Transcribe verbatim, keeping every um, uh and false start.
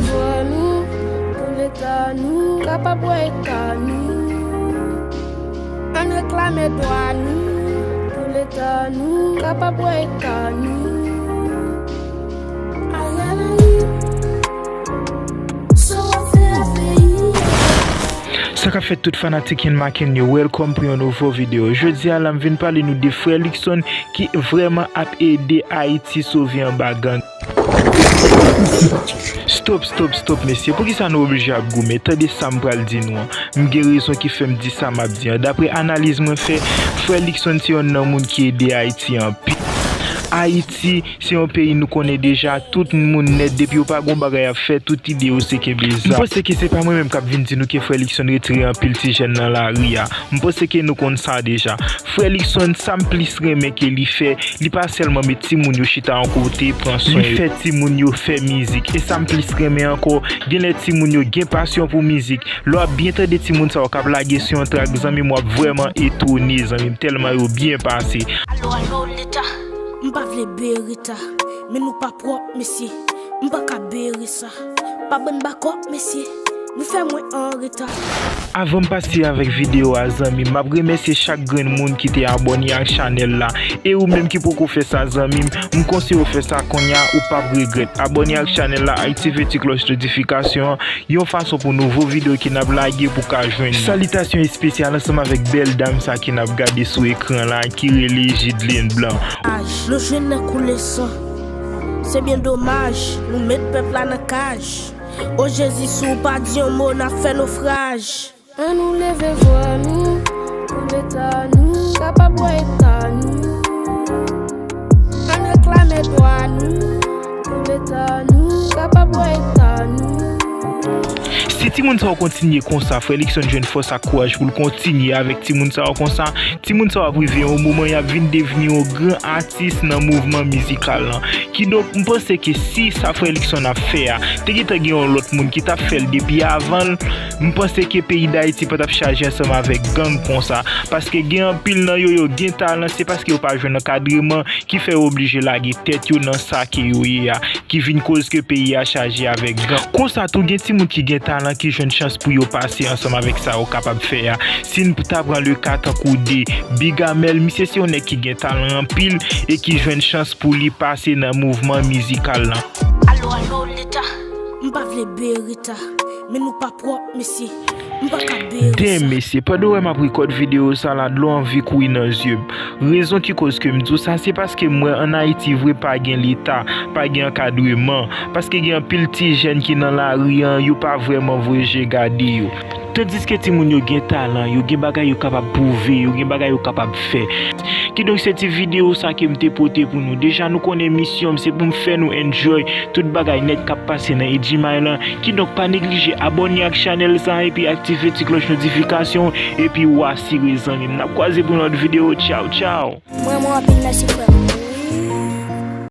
Vwa nou, pou leta nou, kapab wè eta nou. Ann reklame dwa nou, pou leta nou, kapab wè eta nou. Ariel Henry, sa w ap fè a peyi a? Sa k ap fèt tout fanatik Inmaken yo, welcome pou yon nouvo videyo. Jodi a la, m vin pale nou de frè Luckson ki vrèman ap ede Ayiti sove anba gang. Stop, stop, stop, mesye. Poukisa nou oblije ap goumen? Tande sa m pral di nou an. M gen rezon ki fè m di sa m ap di an. Dapre analiz mwen fè, frè Luckson se yonn nan moun ki ede Ayiti anpil. Ayiti se yon peyi nou konnen deja, tout moun nèt, depi yo pa gon bagay ap fè, tout ide yo se kenbe zam. M panse ke se pa mwen menm k ap vin di nou ke frè Luckson retire anpil ti jèn nan lari a. M panse ke nou konn sa deja. Frè Luckson, sa m plis renmen ke li fè, li pa sèlman met timoun yo chita yon kote, pran swen yo. Li fè timoun yo fè mizik. E sa m plis renmen ankò, genlè timoun yo gen pasyon pou mizik. Lè w ap byen tande timoun sa yo k ap lage sou yon trak, zanmi m, w ap vrèman etone, zanmi m, tèlman yo byen pase. Alo, alo, leta, m pa vle bereta, men nou pa pwòp, mesye, m pa ka bere sa. Pa bann bakòp, mesye, nou fè mwen an reta. Avan m pase avèk videyo a, zanmi m, m ap remèsye chak grenn moun ki te abòne ak chanèl la. E ou menm ki poko fè sa, zanmi m, m konseye w fè sa kounye a, ou p ap regrèt. Abòne ak chanèl la, aktive ti klòch notifikasyon an, yon fason pou nouvo videyo ke n ap lage pou ka jwenn nou. Salitasyon espesyal ansanm avèk bèl dam sa ke n ap gade sou ekran la, ki rele Jidlene Blanc. Nou jwenn nan koule san. Se byen domaj, nou met pèp la nan kaj. O Jezi, si w pa di yon mo, n ap fè nofraj. Ann nou leve vwa nou, pou leta nou, kapab wè eta nou. Ann reklame dwa nou, pou leta nou, kapab wè eta nou. Si timoun sa yo kontinye konsa, frè Luckson jwenn fòs ak kouraj pou l kontinye avèk timoun sa yo konsa, timoun sa yo ap rive yon moman y ap vin devni yon gran atis nan mouvman mizikal lan. Kidonk, m panse ke si sa frè Luckson ap fè a, te gentan gen yon lòt moun ki t ap fè l depi avan l, m panse ke peyi Dayiti pa t ap chaje ansanm avèk gang konsa. Paske gen anpil nan yo, yo gen talan, se paske yo pa jwenn ankadreman ki fè yo oblije lage tèt yo nan sa ke yo ye a, ki vin koz ke peyi a chaje avèk gang. Konsa tou, gen timoun ki gen talan ki jwenn chans pou yo pase ansanm avèk sa yo kapab fè a. Si n ta pran le ka tankou de Big Amel, misye se yon nèg ki gen talan anpil e ki jwenn chans pou li pase nan mouvman mizikal lan. Alo, alo, leta, m pa vle bereta, men nou pa pwòp, mesye, m pa ka bere sa. Den, mesye, pandan w wè m ap rekòd videyo sa la, dlo anvi kouri nan zye m. Rezon ki koz ke m di w sa, se paske m wè ann Ayiti vre pa gen leta, pa gen ankadreman, paske gen anpil ti jèn ki nan lari an, yo pa vrèman voye je gade yo. Tandiske timoun yo gen talan, yo gen bagay yo kapab pwouve, yo gen bagay yo kapab fè. Kidonk, se ti videyo sa ke m te pote pou nou. Deja, nou konnen misyon m, se pou m fè nou enjoy tout bagay nèt k ap pase nan Edjimay lan. Kidonk, pa neglije abòne ak chanèl sa, epi aktive ti klòch notifikasyon, epi w asire, zanmi m. N ap kwaze pou yon lòt videyo. Tchaw, tchaw! Mwen, mwen, anpil mèsi, frè m.